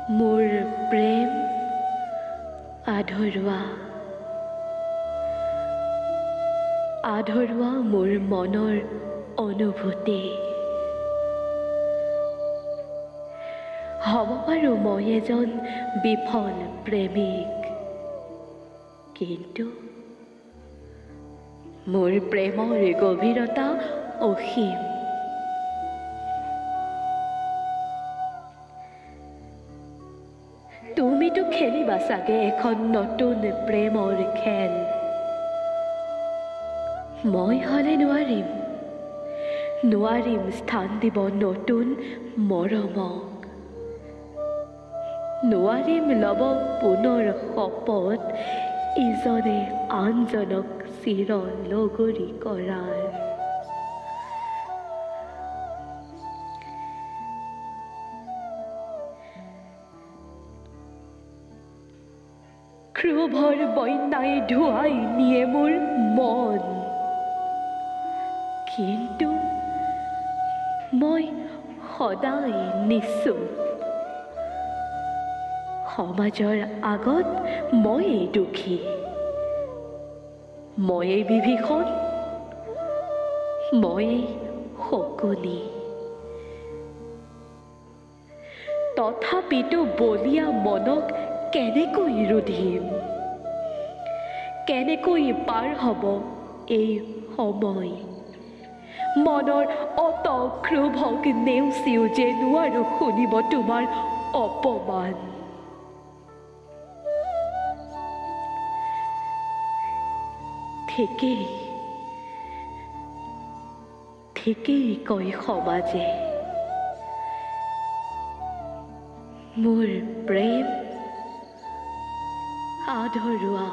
মোৰ প্ৰেম আধৰুৱা, আধৰুৱা মোৰ মনৰ অনুভূতি। হ'ব পাৰোঁ মই এজন বিফল প্ৰেমিক, কিন্তু মোৰ প্ৰেমৰ গভীৰতা অসীম। তুমিতো খেলিবা চাগে এখন নতুন প্ৰেমৰ খেল, মই হ'লে নোৱাৰিম, নোৱাৰিম স্থান দিব নতুন মৰমক, নোৱাৰিম ল'ব পুনৰ শপত ইজনে আনজনক চিৰ লগৰী কৰাৰ। ক্ষোভৰ বন্যাই ধুৱাই নিয়ে মোৰ মন, কিন্তু মই সদায় নিচুপ। সমাজৰ আগত ময়েই দুখী, ময়েই বিভীষণ, ময়েই শকুনি। তথাপিতো বলীয়া মনক কেনেকৈ ৰুধিম, কেনেকৈ পাৰ হ'ব এই সময়? মনৰ অত ক্ষোভক নেওচিও যে নোৱাৰো শুনিব তোমাৰ অপমান। ঠিকেই ঠিকেই কয় সমাজে, মোৰ প্ৰেম আধৰুৱা।